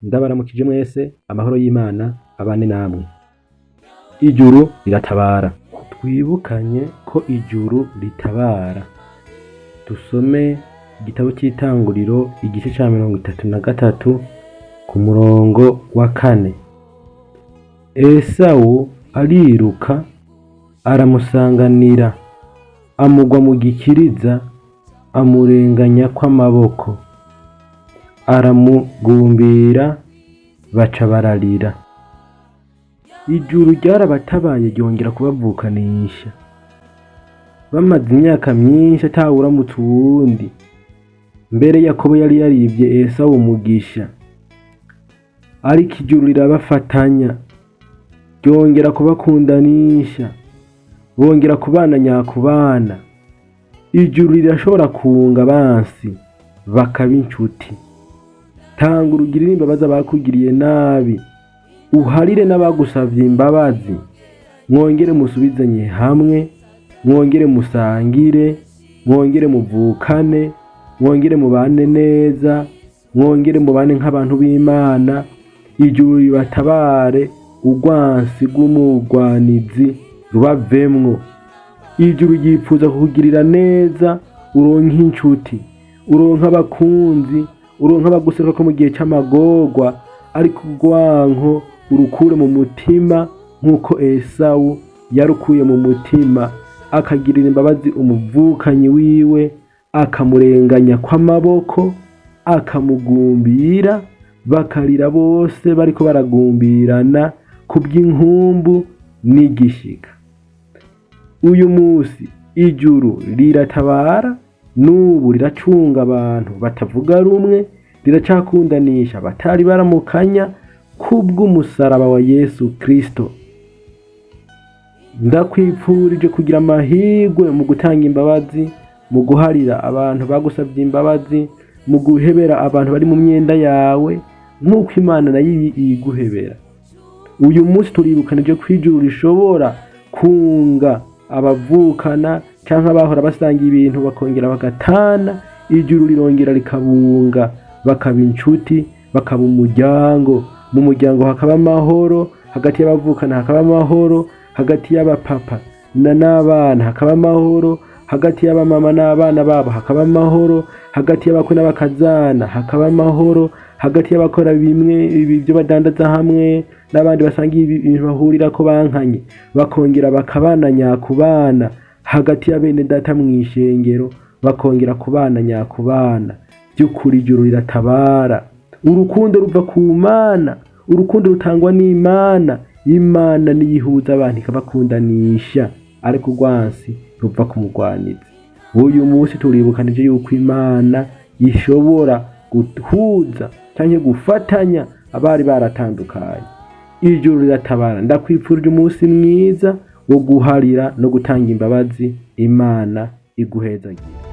Ndabaramukije mwese, amahoro y'Imana abane namwe. Ijuru riratabara. Twibukanye ko ijuru ritabara. Dusome igitabo c'itanguriro igice ca 33 ku murongo wa 4. Esawu ariruka aramusanganira, amugwa mu gikiriza, amurenganyako amaboko, aramugumbira, baca bararira. Ijuru ryarabatabaye ryongera kubavukanisha. Bamaze imyaka myinshi atawuramutsa uwundi. Mbere Yakobo yari yarivye Esawu umugisha, ariko ijuru rirabafatanya, ryongera kubakundanisha, bongera kubana nyakubana. Ijuru rirashobora kunga abansi bakaba incuti. Tanga urugirire imbabazi abakugiriye nabi, uharire n'abagusavye imbabazi, mwongere musubizanye hamwe, mwongere musangire, mwongere muvukane, mwongere mubane neza, mwongere mubane nk'abantu b'Imana. Ijuru ribatabare urwansi rw'umugwanizi rubavemwo. Ijuru ryipfuza kukugirira neza, uronke incuti, uronke abakunzi, uronke abaguserukako mu gihe c'amagorwa, ariko urwanko urukure mu mutima nk'uko Esawu yarukuye mu mutima, akagirira imbabazi umuvukanyi wiwe, akamurenganya kw'amaboko, akamugumbira, bakarira bose bariko baragumbirana kubw'inkumbu n'igishika. Uyu musi ijuru riratabara, n'ubu riracunga abantu batavuga rumwe, riracakundanisha abatari baramukanya kubw'umusaraba wa Yesu Kristo. Ndakwipfurije kugira amahirwe mu gutanga imbabazi, mu guharira abantu bagusavye imbabazi, mu guhebera abantu bari mu myenda yawe, nk'uko Imana nayo iyiguhebera. Uyu munsi turibukanije ko ijuru rishobora kunga abavukana canke abahora basanga ibintu bakongera bagatana. Ijuru rirongera rikabunga, bakaba incuti, bakaba umuryango. Mu muryango hakaba amahoro, hagati y'abavukana hakaba amahoro, hagati y'abapapa n'abana hakaba amahoro, hagati y'abamama n'abana babo hakaba amahoro, hagati y'abakwe n'abakazana hakaba amahoro, hagati y'abakora bimwe ibyo badandaza hamwe n'abandi basanga ibintu bahurirako bankanye, bakongera bakabana nyakubana, hagati ya bene data mw'ishengero bakongera kubana nyakubana. By'ukuri ijuru riratabara. Urukundo ruva ku Mana, urukundo rutangwa n'Imana. Imana niyo ihuza abantu ikabakundanisha, ariko urwansi ruva ku mugwanizi. Uyu munsi turibukanije yuko Imana ishobora guhuza canke gufatanya abari baratandukanye. Ijuru riratabara. Ndakwipfurije umunsi mwiza wo guharira no gutanga imbabazi. Imana iguhezagire.